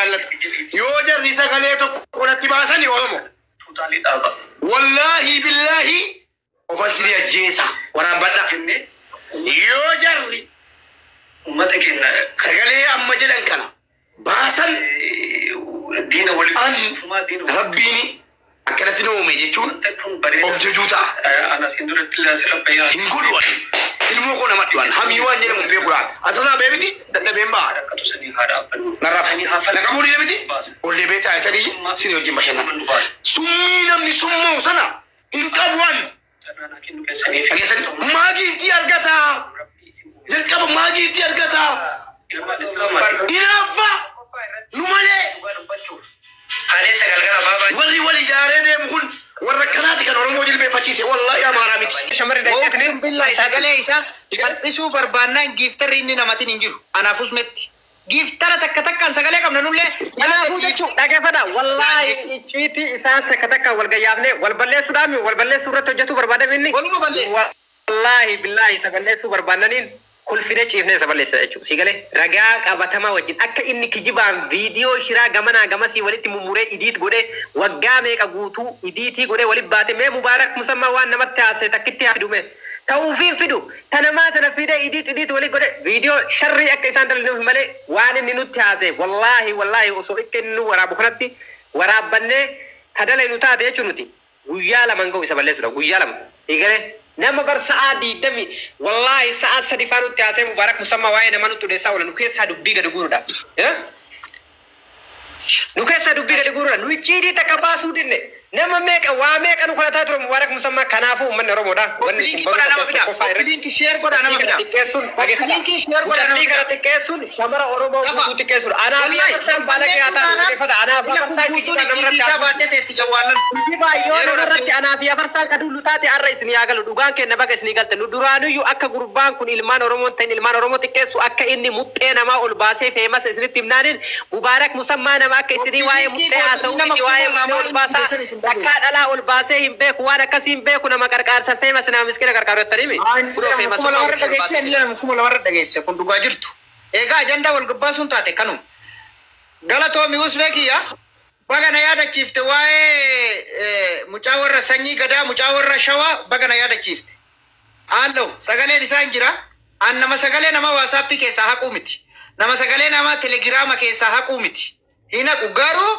Ilaallata. Yoo jarri sagalee tokko natti baasani Oromo. Wallaahi billaahi ofan sini ajjeesa waraabbadha. Yoo jarri sagalee amma jedhan kana baasan an rabbiini akkanatti na uume jechuun of jajuu ta'a. Hin godhu ani. Ilmoo koo nama dhuan hamii waan jedhamu hin beeku laata. Asirraa ba'ee miti dadhabeen ba'a. Narraa naqamuu dide miti ollee bee taa'etanii sini wajjin bashannana. Summii namni summoo sana hin qabu an. Dhageessanii maagiitti argataa. Jalqaba maagiitti argataa. Hinaaffaa nu malee warri wal ijaaree deemu kun warra akkanaati kan Oromoo jilbeeffachiise wallaahi Amaaraa miti. Shamarri dhaqxeetini. Ooksun billahi sagalee isaa salphisuu barbaannaan giiftarri inni namatiin hin jiru. Anaafus metti. Giiftara takka takkaan sagalee qabna nullee nama Kanaafuu jechuun dhaggeeffadha. Wallaahi icciitii isaa takka takkaan wal gayyaafnee wal balleessuudhaan wal balleessuu irratti hojjetuu barbaadame inni. Waluma balleessa. Wallaahi billaahi isa balleessuu barbaannaniin kolfinee ciifnee isa balleessa jechuudha. Si galee ragaa qabatamaa wajjin akka inni kijibaan viidiyoo shiraa gamanaa gamasii walitti mummuree idiit godhee waggaa meeqa guutuu idiitii godhee walitti baate mee Mubaarak Musammaa waan namatti haasa'e takkitti haa fidume. Ta'uufiin fidu tanamaa tana fidee idiit idiit walitti godhe viidiyoo sharrii akka isaan dalalinuuf malee waan inni nutti haasa'e wallaahi wallaahi osoo akka inni nu waraabu kanatti waraabbannee tadalaynu taate jechuun nuti guyyaa lama ga'u isa balleessuudha guyyaa lama. Si galee nama bar sa'aa 20 wallaahi sa'aa 3 faa nutti haasa'e Mubaarak Musammaa waa'ee nama nutti odeessaa oola nu keessaa dubbii gadi guuruudha. Nu keessaa dubbii gadi guuruudha. Nu icciitii takka baasuu dinne. Nama meeqa waa meeqa nu kadhataa ture Mubaarak Musammaa kanaafuu uummanni Oromoodha. Wanni isin Koppiliinkii baruu godhaa nama qabdan fida. tokkoffaa irratti. Koppiliinkii sheer godhaa nama fida. Xiqqeessuun dhaggeeffadha. Koppiliinkii sheer godhaa nama Mucattii fida. kana xiqqeessuun shamara Oromoo Lafa. guutuu xiqqeessuudha. Anaaf Wallahi afarsaan wal baalagee haa balleessuu taatu taanaan dhaggeeffadha. Anaaf ila kun afarsaan guutuun kijibaan icciitii namarratti isaa haa baattee teetti jawwaalan. Kijibaa yoo Yeroo namarratti rabbi. anaa fi afarsaan qaduullu taate har'a isin yaa galu dhugaan kenna baga isinii galte nu duraanuyyuu akka gurbaan kun ilmaan Oromoon ta'in ilmaan Oromoo xiqqeessu akka inni muxxee namaa ol baasee feemasa isinitti himnaaniin Mubaarak Musammaa nama akka isinii waa'ee Koppiliinkii muxxee gootanii haasa'uu nama miti waa'ee kuma muxxee lamaa ol inni baasaa fide san isin takkaa dhageessisa. dhalaa ol baasee hin beeku waan akkasii hin beeku nama qarqaarsa feemas nama miskina qarqaaru jettanii mi Inni kunoo nama kuma feemasummaa lamarra muxxee ol dhageessise baasee. inni nama 2000rra dhageessise kun dhugaa jirtu. Egaa ajandaa wal gabbaasuun taate kanuma. Galatoomi Usbee kiyya baga na yaadachiifte waa'ee mucaa warra sanyii gadaa mucaa warra shawaa baga na yaadachiifte. Haallo sagaleen isaa hin jira. An nama sagalee nama waasaappii keessaa haquu miti. Nama sagalee nama telegiraama keessaa haquu miti. Hin haqu garuu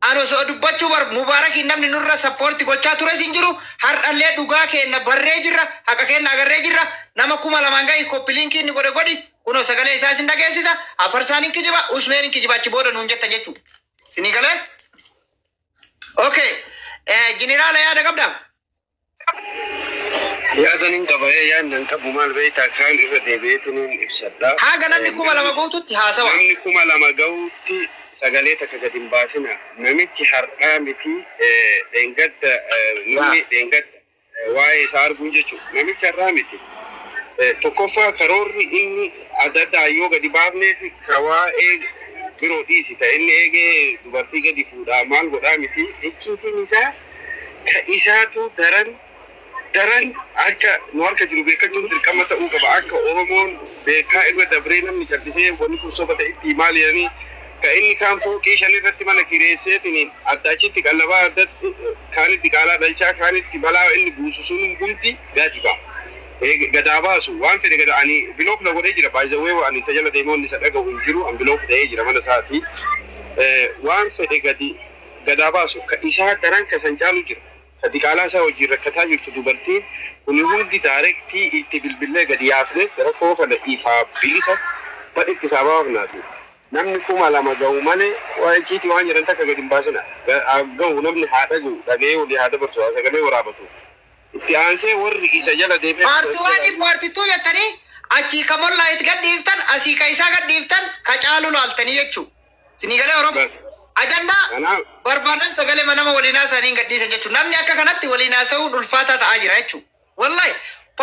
an osoo dubbachuu bar Mubaarakiin namni nurra sappoorti gochaa tures hin jiru. Har'allee dhugaa keenna barree jirra. Haqa keenna agarree jirra. Nama 2000 gahi koppiliinkii inni godhe godhi. Kunoo sagalee isaa isin dhageessisa. Afarsaan hin kijiba. Usmeen hin kijiba achi booda nuun jettan jechuudha. Isinii galee? Okay. Jeneraala yaada qabdaa? Yaada nin qaba yaadni nan qabu maal beektaa kaan irra deebi'eetiniin ibsadha. Haga namni 2000 guututti haasawa. Namni 2000 gahuutti sagalee takka gadi hin baasina. Namichi har'aa miti dheengadda namni dheengadda waa'ee isaa arguun jechuudha. Namichi har'aa miti. Tokkoffaa karoorri inni adda addaa yoo gadi baafneef ka waa'ee biroo dhiisi ta'e inni eegee dubartii gadi fuudhaa maal godhaa miti. Icciitiin isaa ka isaatu daran daran akka nu harka jiru beekachuun dirqama ta'uu qaba. Akka Oromoon beekaa irra dabree namni callisee wanni kun soba ta'e itti maal jedhanii ka inni kaan fooqii shan irratti mana kireesseetiin adda achitti qallabaa addatti kaanitti qaalaa dhalchaa kaanitti balaa inni buusu sun hundi gadi ba'a. Gadaa baasu waan fedhe gada ani bilook na godhee jira baay'ee ani isa jala deemee wanni isa dhagahu hin jiru an bilook ta'ee jira mana isaati. Waan fedhe gadi gadaa baasu ka isaa daran ka san caalu jira. Ka diqaalaa isaa wajjin rakkataa jirtu dubartiin kun hundi daarektii itti bilbilee gadi yaafne rakkoo kana ifaa bilisa badhitti isaa baafnaati. Namni 2000 gahu malee waa'ee ciitii waan jedhan takka gadi hin baasina. Gahu namni haa dhagahu dhaga'ee walii haa dabarsu haa sagalee waraabatu. Itti aansee warri isa jala deemee. Paartii waaniif paartii tuu jettanii achii ka mollaa itti gadhiiftan asii ka isaa gadhiiftan ka caalu laaltanii jechuudha. Isinii galee Oromoo. Ajandaa Kanaaf barbaadan sagalee nama waliin haasa'anii hin gadhiisan jechuudha. Namni akka kanatti waliin haasa'uun ulfaataa ta'aa jira jechuudha. Wallahi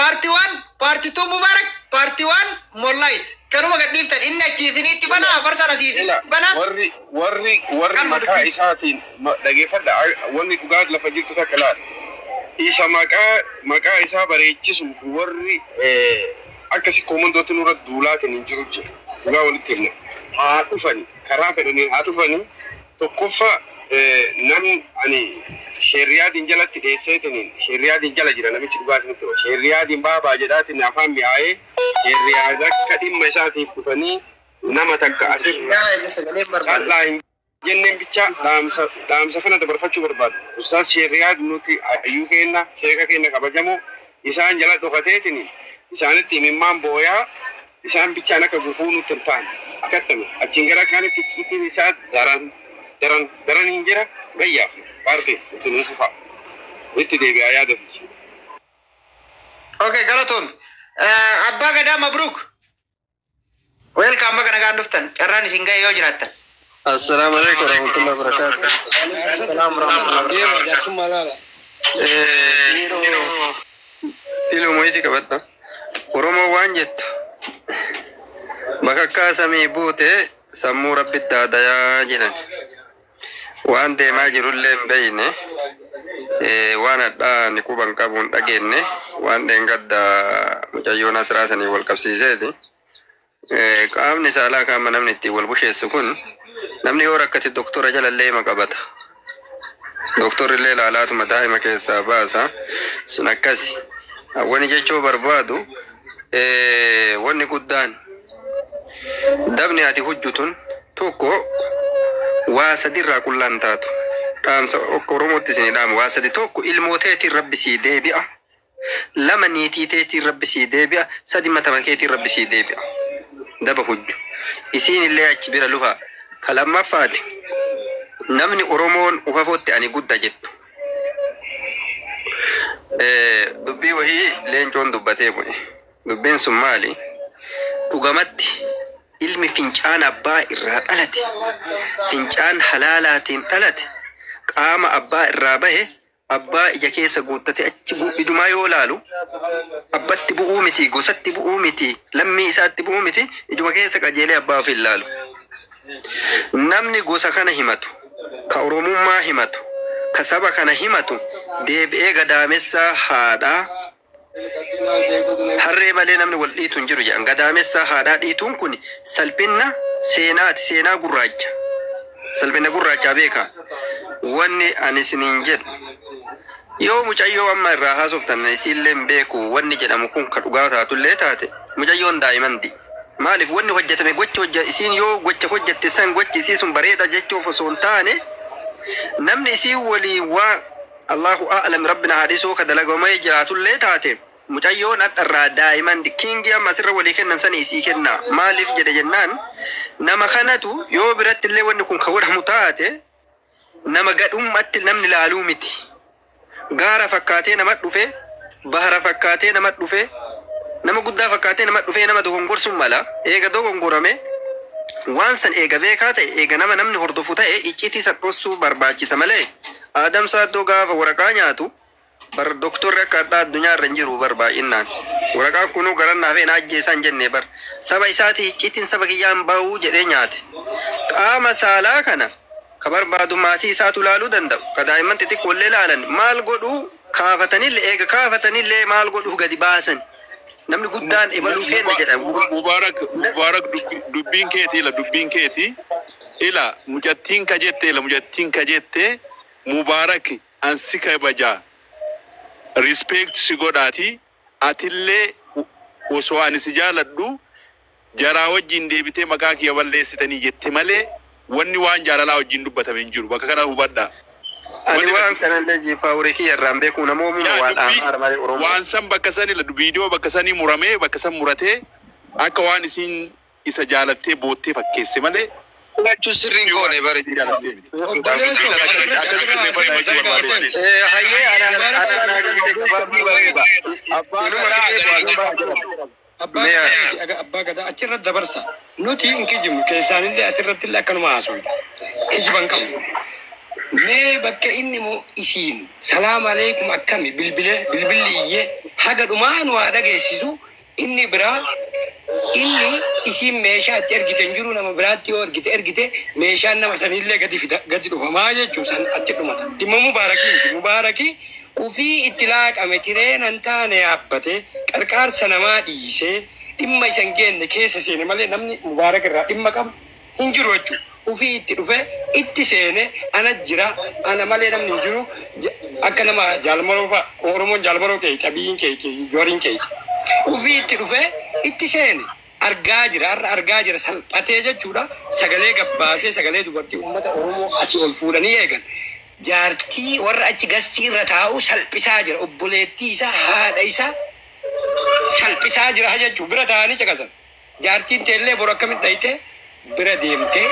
paartii waan paartii tuu Mubaarak paartii waan mollaayit kanuma gadhiiftan inni achii isiniitti bana afarsaan asii isinitti bana. warri warri warri Kanuma maqaa dubbiin. isaatiin dhageeffadha wanni dhugaa lafa jirtu takka laala. Isa maqaa isaa bareechisuuf warri akkasi koomandootti nurra duulaatiin hin jiru jira. Dhugaa walitti himna. Haa dhufani karaa fedhaniin haa dhufani. Tokkoffaa, namni ani sheerriyaadiin jalatti dhiyeesseetiniin sheerriyaadiin jala jira namichi dhugaa isinitti hima. Sheerriyaadiin baabaa jedhaatiin afaan mi'aayee sheerriyaad akka dhimma isaatiif dhufanii nama takka asirra qal'aa hin jenneen bicha dhaamsa kana dabarfachuu barbaadu. Ustaas Sheerriyaad nuti hayyuu keenna, sheeka keenna kabajamoo isaan jala dhokateetiin isaanitti imimmaan booyaa isaan bichaan akka gufuu nutti hin taane akkattame achiin gara kaanitti icciitiin isaa daran daran daran hin jira gayyaaf paartii itti nuuf fufa itti deebi'aa yaadatu. Okay, galatoom. Abbaa Gadaa, mabruuk. Welcome, baga nagaan dhuftan. Carraan isin ga'e yoo jiraattan. Assalamu alaikum warahmatullahi wabarakatuh. Deema jaarsummaa laala. Ilmoo iji qabadha. Oromoo waan jettu bakakkaa samii buute sammuu rabbitti haadayaa jedhan. Waan deemaa jirullee hin beeyne, waan hadhaa ni quban qabu hin dhageenye, waan dheengadda mucayyoon asirraa sanii wal qabsiiseeti. Qaamni saalaa qaama namni ittiin wal busheessu kun namni yoo rakkate doktora jalallee hima qabata. Doktorri illee ilaalaatuma daa'ima keessaa baasa. Sun akkasi. Wani jechuu barbaadu, wanni guddaan dabni ati hojjetun tokko waa sadirraa qullaan taatu. Dhaamsa akka Oromootti isin dhaama waa sadi: tokko, ilmoo teetiin rabbi sii deebi'a. Lama, niitii teetiin rabbi sii deebi'a. Sadi, matama keetiin rabbi sii deebi'a. Daba hojju. Isiin illee achi bira lufa. Ka lammaffaati. Namni Oromoon ufafootti ani gudda jettu. Dubbii wahii leencoon dubbatee bu'e. Dubbiin sun maali? Dhugamatti ilmi fincaan abbaa irraa dhalate, fincaan halaalaatiin dhalate, qaama abbaa irraa bahe, abbaa ija keessa guuttate achi ijumaa yoo laalu abbatti bu'uu miti, gosatti bu'uu miti, lammii isaatti bu'uu miti, ijuma keessa qajeelee abbaa ofii laalu. Namni gosa kana himatu, ka Oromummaa himatu, ka saba kana himatu deebi'ee gadaamessaa haadhaa harree malee namni wal dhiitu hin jiru jedhan. Gadaamessaa haadhaa dhiituun kun salphina seenaati, seenaa gurraacha. Salphina gurraachaa beekaa. Wanni ani isiniin jedhu, yoo mucayyoo amma irraa haasoftan isiillee hin beeku, wanni jedhamu kun ka dhugaa taatullee taate mucayyoon daa'imandi. Maaliif wanni hojjetame gochi hojje isiin yoo gocha hojjette san gochi isii sun bareeda jechuuf osoo hin taane, namni isii waliin waa Allahu a'lam rabbina hadisuu ka dalagamee jiraatullee taate mucayyoon hadharraa daa'iman kiingii amma asirra walii kennan sani isii kenna. Maaliif jedhe jennaan, nama kanatu yoo biratti illee wanni kun ka godhamu taate nama gadhummaatti namni laaluu miti. Gaara fakkaatee nama dhufe, bahara fakkaatee nama dhufe, nama guddaa fakkaatee nama dhufe nama dogongorsuun mala. Eega dogongorame waan san eega beekaa ta'e, eega nama namni hordofu ta'e, icciitii san dhoksuu barbaachisa malee Aadam Saaddoo gaafa waraqaa nyaatu bar doktorri akka addaa addunyaa irra hin jiru bar baay'inaan. Waraqaan kunuu garannaa fi ajjeesaan jenne bar saba isaatii icciitiin saba kiyyaan bahuu jedhee nyaate. Qaama saalaa kana ka barbaadu maatii isaatu laaluu danda'u. Ka daa'imman xixiqqoollee laalan maal godhuu kaafatanillee, eega kaafatanillee maal godhuu gadi baasan. Namni guddaan ebaluu kenna jedhan. Mubarak, Mubarak, dubbiin keeti ila, dubbiin keeti ila, mucattiin ka jette ila, mucattiin ka jette Mubarak ansi kabajaa respect si godhaati, atillee osoo ani si jaaladhu jaraa wajjin deebitee maqaa kiyya balleessitanii jette malee wanni waan jaalalaa wajjin dubbatame hin jiru. Bakka kana hubadhaa. Ani Wanni waan kanallee jiifaa horii kiyya irraan beeku namoomuma Yaa waan dubbii dhaamaara malee Oromoo. Waan san bakka san ila viidiyoo bakka sanii muramee bakka san muratee akka waan isiin isa jaalattee boottee fakkeesse malee Lachuu sirriin goone bare. Jaalattee miti. Obboleessoo, Dubbii sana asirratti akkasitti asirraa sirreeffachuu dargaa barbaade. seen. Hayyee, ana Mubarak ana Abbaa inuma Gadaa, Abbaa Mee Gadaati, Abbaa Gadaa achirratti dabarsa. Nuti hin kijibnu, keessaanillee asirratti illee akkanuma haasofna. Kijiba hin qabnu. Mee bakka inni moo isiin salaam aleekum akkami bilbile bilbilli iyyee haga dhumaa nu haa dhageessisu. Inni biraa inni isiin meeshaa itti ergite hin jiru, nama biraatti yoo ergite ergite meeshaan nama sanillee gadi fida gadi dhufamaa jechuu san achi dhumata. Dhimma Mubaarakii miti. Mubaarakii ufii itti laaqame tireenan taane yaabbate qarqaarsa namaa dhiisee dhimma isa hin geenne keessa seene malee namni Mubaarak irraa dhimma qabu Hin jiru jechuudha. Ufii itti dhufee itti seenee ana jira ana malee namni hin jiru akka nama jaalmaroo fa'a Oromoon jaalmaroo keeti abiyyiin keeti jooriin keeti. Ufii itti dhufee itti seene argaa jira har'a argaa jira salphatee jechuudha sagalee gabbaasee sagalee dubartii uummata Oromoo asii ol fuudhanii eegan. Jaartii warra achi gastii irra taa'u salphisaa jira obboleettii isaa haadha isaa salphisaa jira jechuudha bira taa'anii caqasan. Jaartiin teellee boru akkamitti dhayitee bira deemtee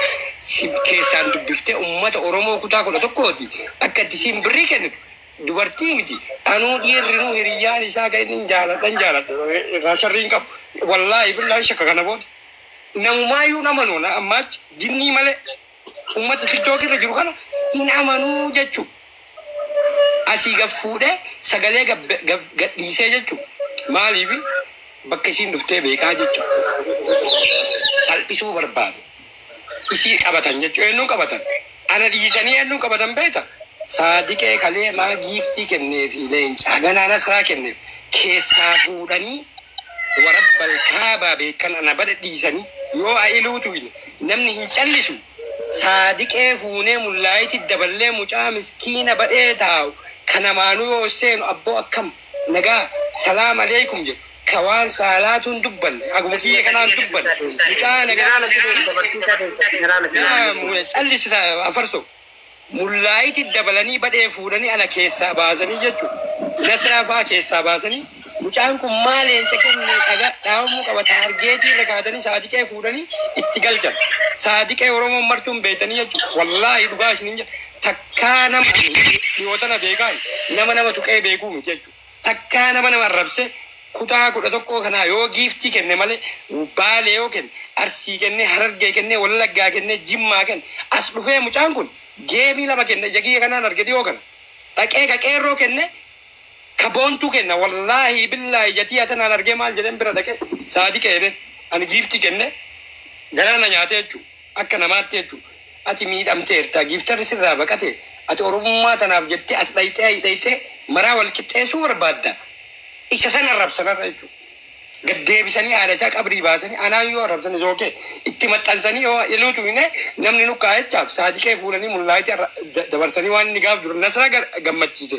si keessaan dubbiftee uummata Oromoo kutaa 11ti akka itti siin birrii kennitu dubartii miti anuu dhiirrinuu hiriyyaan isaa kan inni jaaladhan jaaladha irraa sharrii hin qabu wallaahi billaahi shakka kana booda namumaayyuu hin amanu na ammaachi jinnii malee uummata tiktook irra jiru kana hin amanuu jechuu asii gad fuudhee sagalee gadhiisee jechuu maaliifi bakka isiin dhuftee beekaa jechuu salphisuu barbaade isii qabatan jechuu eenyuun qabatan ana dhiisanii eenyuun qabatan beekta saadiqee kalee maa giiftii kenneefi leencaa ganaa nasraa kenneef keessaa fuudhanii warabbal kaabaa beekan ana bada dhiisanii yoo a'iluutu hin namni hin callisu saadiqee fuunee mullaayiti daballee mucaa miskiina badhee taa'u kanamaanuu yoo seenu abboo akkam nagaa salaam aleekum jedhu ka waan saalaatuun dubbanne haguma kiyya kanaan dubbanne mucaa nagaa callisi afarso mullaayiti dabalanii badhee fuudhanii ana keessaa baasanii jechuudha nasraa fa'aa keessaa baasanii mucaan kun maal leenca kenne dhaga dhaabamuu qaba taargeetii irra kaatanii saadiqee fuudhanii itti galchan saadiqee Oromoon martuun beektanii jechuudha wallaahi dhugaa isiniin jedha takkaa nama dhiyootana beekaan nama nama tuqee beekuu miti jechuudha takkaa nama nama arrabse kutaa 11 kanaa yoo giiftii kenne malee baalee yoo kenne arsii kenne harargee kenne wallaggaa kenne jimmaa kenne as dhufee mucaan kun geemii lama kenne jagiyya kanaan arge dhiyoo kana dhaqee ka qeerroo kenne ka boontuu kenna wallaahi billaahi jatii atanaan argee maal jedheen bira dhaqee saadiqee jedheen ani giiftii kenne galaana nyaatee jechuudha akka namaatti jechuudha ati miidhamteerta giiftarri sirraa baqate ati oromummaa tanaaf jettee as dhayxee dhayxee maraa wal qixxeessuu barbaadda isa san arrabsanarra jechuudha. Gaddeebisanii haadha isaa qabrii baasanii anaan yoo arrabsan zookee itti maxxansanii yoo iluutu hinee namni nu kaayachaaf saadiqee fuudhanii mullaayiti dabarsanii waan inni gaaf dura nasraa gammachiise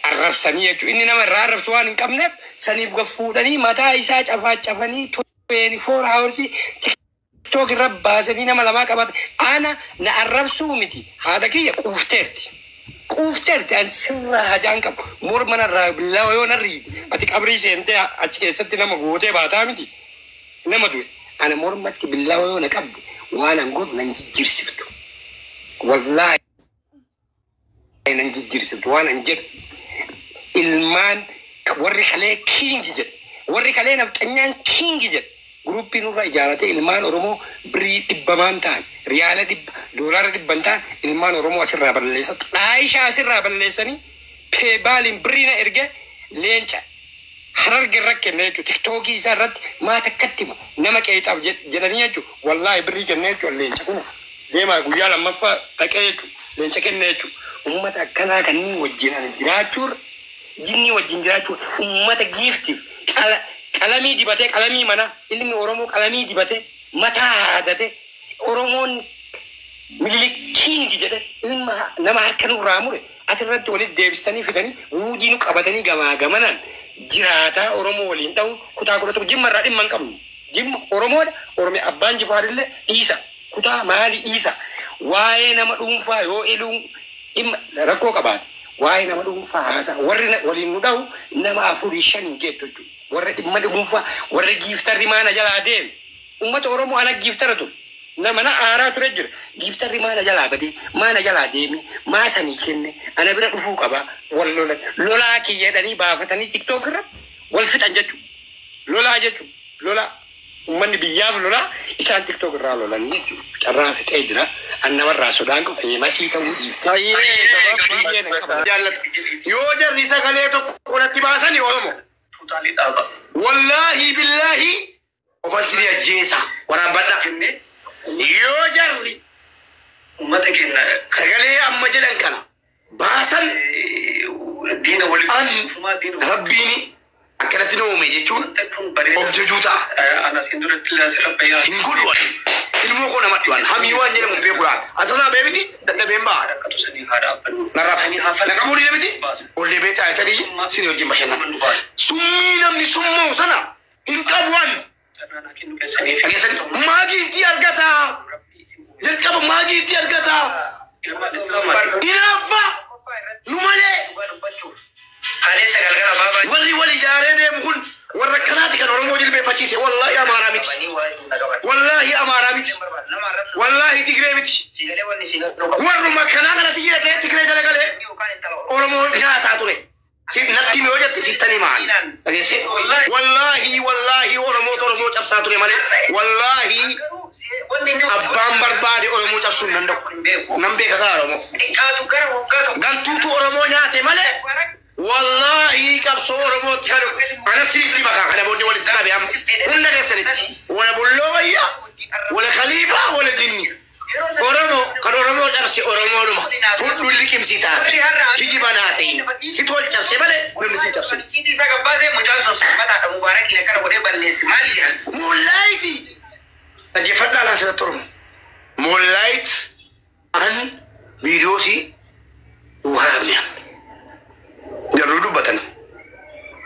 arrabsanii jechuudha. Inni nama irraa arrabsu waan hin qabneef saniif gad fuudhanii mataa isaa cafaacafanii 24 hours tiktook irra baasanii nama lamaa qabata. Ana na arrabsuu miti haadha kiyya quufteerti. Quufteerti an sirraa hajaan qabu morma narraa billawa yoo narriite ati qabrii seentee achi keessatti nama gootee baataa miti nama du'e ana mormatti billawa yoo na qabde waan an godhu nan jijjiirsiftu wallaahi nan jijjiirsiftu waan an jedhu ilmaan warri kalee kiingi jedhe warri kalee nafxanyaan kiingi jedhe Guruppii nurra ijaarate ilmaan Oromoo birrii dhibbamaan ta'an riyaala dhibba doolaara dhibban ta'an ilmaan Oromoo asirraa balleessa xaayishaa asirraa balleessanii peebaaliin birrii na erge leenca hararge irra kenne jechuudha tiktookii isaa irratti maa takkatti hima nama qeexaaf jedhanii jechuudha wallaahi birrii kenne jechuudha leenca kun deemaa guyyaa lammaffaa dhaqee jechuudha leenca kenne jechuudha uummata akkanaa kanneen wajjin ani jiraachuurra jinnii wajjin jiraachuu uummata giiftiif qalamii dibatee qalamii mana ilmi Oromoo qalamii dibatee mataa haadate Oromoon Minilik kiingi jedhe ilma nama harka nurraa mure asirratti walitti deebistanii fidanii muudii nu qabatanii gamaa gamanaan jiraataa Oromoo waliin dha'u kutaa 11 jimma irraa dhimma hin qabnu. Jimma Oromoodha Oromiyaa abbaan Jifaarillee dhiisa kutaa maalii dhiisa waa'ee nama dhuunfaa yoo iluun dhimma rakkoo qabaate waa'ee nama dhuunfaa haasaa warri waliin nu dha'u nama 4 5 hin geettu jechuudha. Warra dhimma dhuunfaa warra giiftarri maana jalaa deeme uummata Oromoo ana giiftara ture nama na aaraa ture jira giiftarri maana jalaa badee maana jalaa deeme maa sanii kenne ana bira dhufuu qaba wal lolan lolaa kiyyeedhanii baafatanii tiktook irratti wal fixan jechuudha lolaa jechuudha lolaa uummanni biyyaaf lolaa isaan tiktook irraa lolanii jechuudha carraa fixee jira an namarraa sodaan qabu feemasii ta'uu dhiiftee biyyee nan qaba. Jaallata. Yoo jarri sagalee tokko natti baasanii Oromoo. Wallaahi billaahi ofan sini ajjeesa waraabbadha. Yoo jarri sagalee amma jedhan kana baasan an rabbiin akkanatti na uume jechuun of jajuu ta'a. Hin godhu ani. Ilmoo koo nama dhuan hamii waan jedhamu hin beeku laal. Asirraa ba'ee miti dadhabeen ba'a. Narrafa. Naqamuu dide miti ollee bee taa'etanii sinii wajjin bashannana. Summii namni summoo sana hin qabu an. Dhageessanii maagiitti argataa. Jalqaba maagiitti argataa. Hinaaffaa nu malee warri wal ijaaree deemu kun warra kanaati kan Oromoo jilbeeffachiise. Wallaahi Amaaraa miti. Wallaahi Amaaraa miti. Wallaahi Tigree miti. Warruma kanaa kanatti jedhatee Tigree jala galee Oromoo nyaataa ture. Natti yoo jette sittanii maali? Dhageesse? Wallaahi wallaahi Oromootu Oromoo cabsaa ture malee wallaahi abbaan barbaade Oromoo cabsuu hin danda'u. Nan beeka kaa Oromoo. Gantuutu Oromoo nyaate malee wallaahi qabsoo Oromootti kan ana siritti makaa kana booddee walitti qabe amma hunda keessanitti wala bulloo wayyaa wala khaliifaa wala jinni. Oromoo kan Oromoo cabse Oromoodhuma fudhu liqimsii taate kijiba naasa'in si tol cabse malee namni si cabse. Moonlaayiti dhaggeeffadhaa laa asirratti Oromoo. Moonlaayit an viidiyoo si waraabne an garuu dubbatan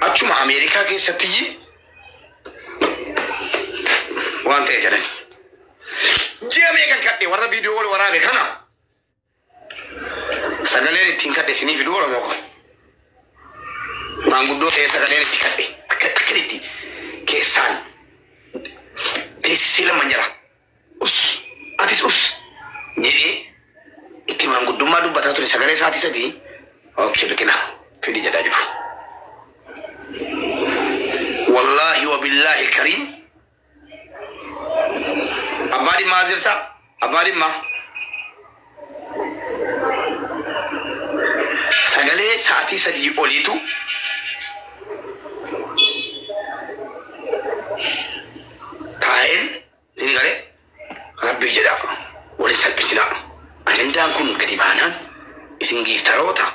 achuma Ameerikaa keessatti waan ta'e jedhani. Ji'a meeqan kadhe warra viidiyoo wal waraabe kana sagaleen ittiin kadhe isinii fiduu Oromoo ko. Maanguddoo ta'ee sagaleen itti kadhe akka akkanitti keessaan teessisee lama jira. Us atis us jedhee itti maanguddummaa dubbataa ture sagalee isaatii sadii okay biqilaa fidi jedhaa jiru. Wallaahi wa billaahi alkariim. Abbaa dhimmaa jirta? Abbaa dhimmaa. Sagalee sa'aatii sadii oliitu taa'een isin galee rabbii jedha waliin salphisinaa. Ajandaan kun gadi baanaan isin giiftaroota.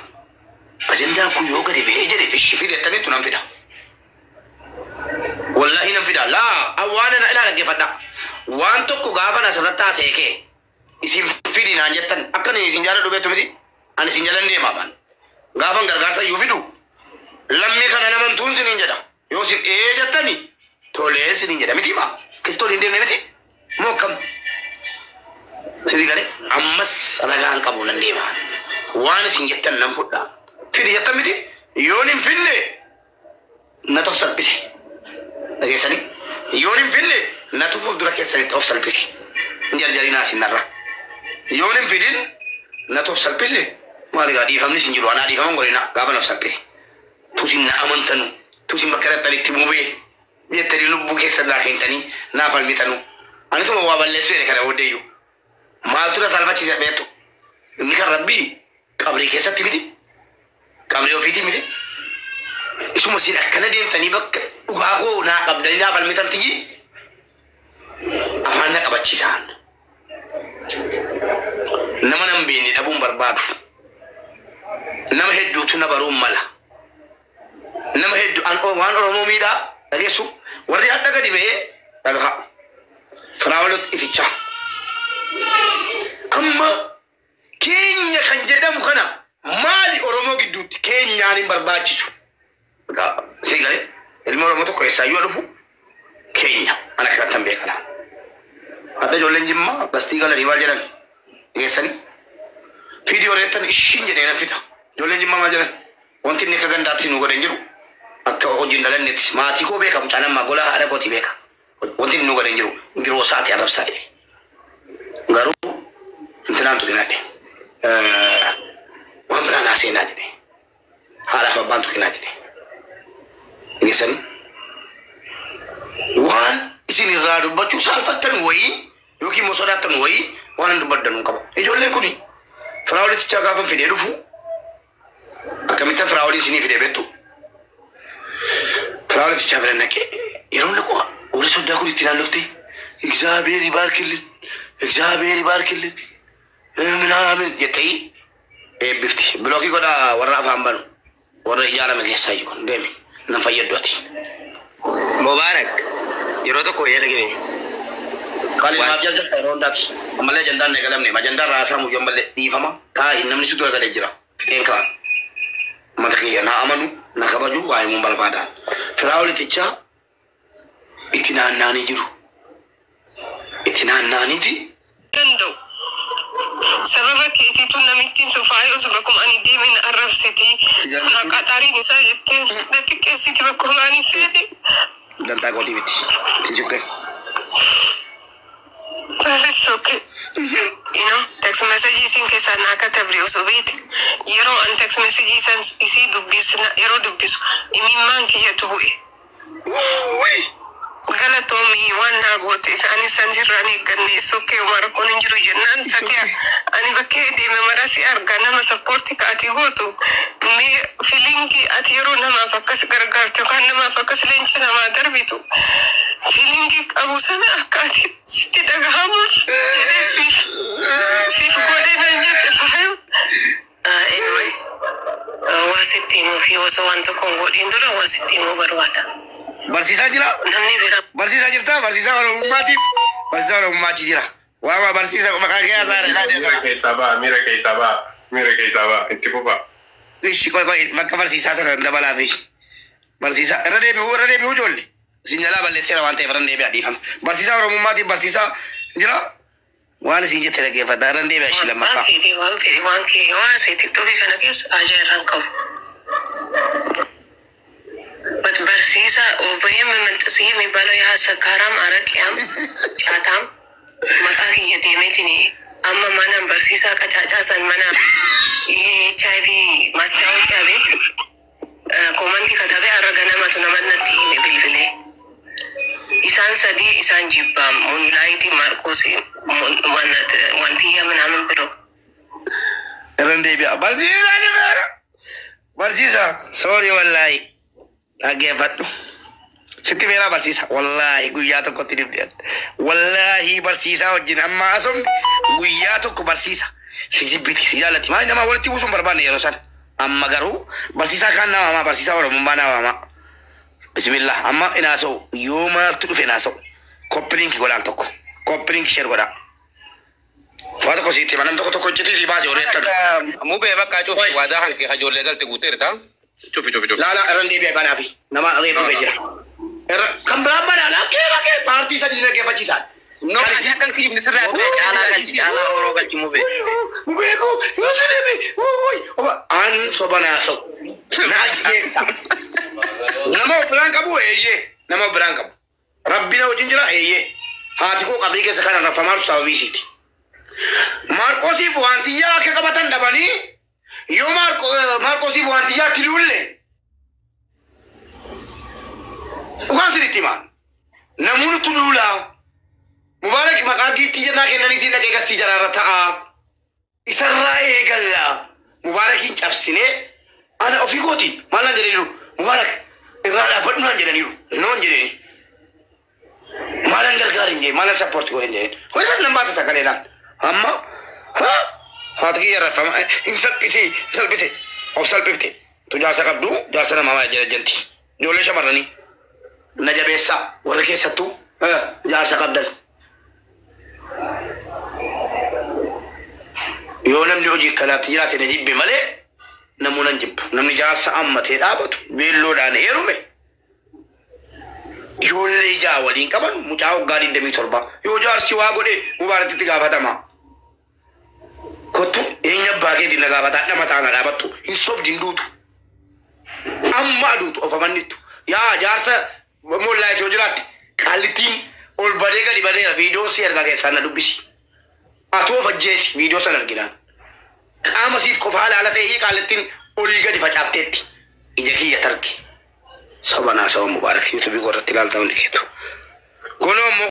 Ajandaan kun yoo gadi ba'ee jedhe ishi fide jettaniittu nan fida. Wallaahi nan fida. Laa awwaana na ilaa dhaggeeffadhaa. Waan tokko gaafa na asirratti haasa'e kee isin fidi naan jettan akka ani isin jaaladhu beektu miti ani isin jalan deema baan. Gaafan gargaarsa iyyuu fidu lammii kana namantuun siniin jedha. Yoo isin ee jettani tolee siniin jedha miti maa akkasitti waliin deemne miti moo akkam Sini galee ammas ragaan qabu nan deema. Waan isin jettan nan fudha. Fidi jettan miti yoon hin finne na of salphise. Dhageessanii yoon hin finne natu fuuldura keessanitti of salphise. Hin jarjarinaa isin narra. Yoon hin fidin natu of salphise. Maali gaa dhiifamni isin jiru anaa dhiifaman godhina gaafa of salphise. Tusin na amantanu tusin bakka dhattanitti mubee jettanii lubbuu keessan naa keentanii naa falmitanu. Ani tuma waa balleessu jedhe kana booddeeyyuu. Maaltu na salphachiise beektu? Inni kan rabbii qabrii keessatti miti. Qabrii ofiitii miti. Isuma isin akkana deemtanii bakka dhugaa koo naa qabdanii naa falmitan tiyyi afaan na qabachiisaan. Nama nan beekne dhabuun barbaadu. Nama hedduutu na baruun mala. Nama hedduu an waan Oromoo miidhaa dhageessu warri hadha gadi ba'ee dhaga'a. Firaa'ol itichaa. Amma keenya kan jedhamu kana maali Oromoo gidduutti keenyaan hin barbaachisu. Sii galee ilmi Oromoo tokko eessaayyuu dhufu keenya ana akkattan beekana. Hadha ijoolleen Jimmaa bastii galanii maal jedhan geessanii fiidiyoo reettan ishiin jedhee nan fida. Ijoolleen Jimmaa maal jedhan wanti inni akka gandaatti nu godhan jiru akka hojiin dhalannetti maatii koo beeka mucaan ammaa gola haadha kootii beeka. Wanti inni nu godhan jiru giroo isaati arrabsaa jedhe. Garuu intinaan tuqinaa jedhe. Waan biraa naa seenaa jedhe. Haadhaaf abbaan tuqinaa jedhe. Geessanii waan isin irraa dubbachuu saalfattan wayii yookiin immoo sodaattan wayii waan hin dubbaddan hin qabu. Ijoolleen kuni firaa'olitichaa gaafa fidee dhufu akkamittan firaa'oliin isinii fidee beektu. Firaa'olitichaa bira naqee yeroo naqu warri soddaa kun itti naannofte እግዚአብሔር ይባርክልን እግዚአብሔር ይባርክልን ምናምን jettee eebbifti. Bilookii godhaa warra afaan banu warra ijaarame keessaa iyyuu kun deemi nan fayyaddu ati. Mubaarak yeroo tokko wayyaa dhagame. Kali maaf jalja yeroo hundaati. Ammallee ajandaan hin eegalamne. Ajandaan raasaa muyyoo ammallee dhiifama. Taa'i namni si dura galee jira. Fixeen ka'a. Mata kiyya na amanu na kabaju waa himuun barbaadaan. Firaa'olitichaa itti naanna'anii jiru. Itti naanna'aniiti. Danda'u. Sababa keetiitu namittiin sun faayos bakkuma ani deemen arrabsiti. Tun akka xariin isaa jettee na xiqqeessiti bakkuma ani seene. Dantaa kootii miti. Tinsukkee. That is okay. You know, text message isiin keessaa naa katabde osoo beekte yeroo an text message isan isii dubbisu yeroo dubbisu imimmaan kiyyatu bu'e. Galatoomii waan naa gooteef ani san sirraan eegganne sokkee uma rakkoon hin jiru jennaan tatea ani bakkee deeme mara si arga nama sappoorti ka ati gootu mee fiilingii ati yeroo namaaf akkas gargaartu yookaan namaaf akkas leenca namaa darbitu fiilingii qabu sana akka ati sitti dhagahamuuf jedhee siif siif godhee naan jette faayu. Anyway, waa sitti himuu fi osoo waan tokko hin godhin dura waa sitti himuu barbaada. Barsiisaa jira? Namni biraa. Barsiisaa jirtaa? Barsiisaa Oromummaatiif? Barsiisaa Oromummaa achi jira. Waama barsiisa maqaa kee haasaa dha. Miira keessaa ba'a, miira keessaa ba'a, miira keessaa ba'a, itti fufa. Ishi qoy qoy bakka barsiisaa sana dabalaafi. Barsiisaa irra deebi'uu irra deebi'uu ijoollee. Isin jalaa balleesseera waan ta'eef irra deebi'a dhiifama. Barsiisaa Oromummaatiif barsiisaa jira? Waan isin jette dhaggeeffadha irra deebi'a ishii lammaffaa. Waan fedhe waan fedhe waan kee waan asii tiktookii kana keessa ajaa irraan qabu. But barsiisa OBM መንጥስዬ የሚባለው ያ ሰካራም አረቂያም ጫታም maqaa kiyya deemeetiin amma mana barsiisaa qacaacaa san mana ይሄ ኤች አይ ቪ ማስታወቂያ ቤት ኮመንቲ katabe har'a ganamatu nama natti hime bilbilee isaan sadii isaan jibbaa ሙንላይቲ ማርቆስ ዋንትያ ምናምን ብሎ Irra deebi'a. Barsiisaa jira. Barsiisaa soori wallaahi. Dhaggeeffadhu. Sitti beeraa barsiisa. Wallaahi guyyaa tokkotti dibdee. Wallaahi barsiisaa wajjin amma asomni guyyaa tokko barsiisa. Si jibbiti si jaallatti. Maali nama walitti buusuun barbaanne yeroo sana. Amma garuu barsiisaa kaan nama hamaa barsiisaa Oromummaa nama hamaa. Bismillah amma inaasa'u yoo maaltu dhufe inaasa'u. Koppiliinki godhaan tokko. Koppiliinki sheer godhaa. Waa tokko sitti hima namni tokko tokko iccitii si baase horii attanu. Mubee bakka cufi waadaa kan kee ijoollee galte guuteerta. Cufi cufi cufi. Laala irra deebi'ee banaafi nama reefu dhufee jira. Irra kan biraan banaa lakkee lakkee paartii sadii dhaggeeffachiisaan. No, ani akkan kijibni sirraa Caalaa galchi caalaa oroo galchi mubee. Mubee koo yoo si deebi wuuy an soba naasa'u. Na ajjeetta. Nama of biraan qabu eeyyee nama of biraan qabu. Rabbi na wajjin jira eeyyee. Haati koo qabrii keessa kan arrafamaartu sababii isiiti. Maarqoosiif waantiyyaa akka qabatan dhabanii yoo Maarqoosiif waantiyyaa itti duulle dhugaan sinitti himaa. Namoonni tu duulaa. Mubaarak maqaa giiftii jennaa kennaniitiin dhaqee gastii jalaarra ta'a. Isarraa eegalla. Mubaarakiin cabsinee ana ofii kooti maal naan jedhaniiru. Mubaarak irraa dhaabbadhu naan jedhaniiru. Noon jedhani. Maalan gargaara hin jedhe maalan sappoorti godhe hin jedheen. Hojiisas nan baasa sagaleedhaan. Amma haa haati kiyya rafama hin salphise hin salphise of salphifte. Tu jaarsa qabdu jaarsa namaa jala janti. Ijoollee shamarranii na jabeessaa warri keessattuu jaarsa qabdan. Yoo namni hojii kanaatti jiraate na jibbe malee namuu nan jibbu. Namni jaarsa ammatee dhaabatu beelloodhaan heerume. Ijoollee ijaa waliin qaban mucaa waggaa 27 yoo jaarsi waa godhe mubaaratitti gaafatama. Kottu eenyu abbaa keetiin na gaafataa dhama taana dhaabattu hin sobdi hin duutu. Amma aduutu of amannittu. Yaa jaarsa mollaa yoo jiraatte qaallittiin ol badee gadi badeera viidiyoon si ergaa keessaa na dubbisi. Atoo of ajjeesi viidiyoo sana arginaan. Qaama siif qofa haala ta'ee qaallittiin olii gadi facaafteetti. Ija kiyya targe. Saba naa saba mubaarak yuutuubii irratti ilaaltaa hundi keetu. Kunoo immoo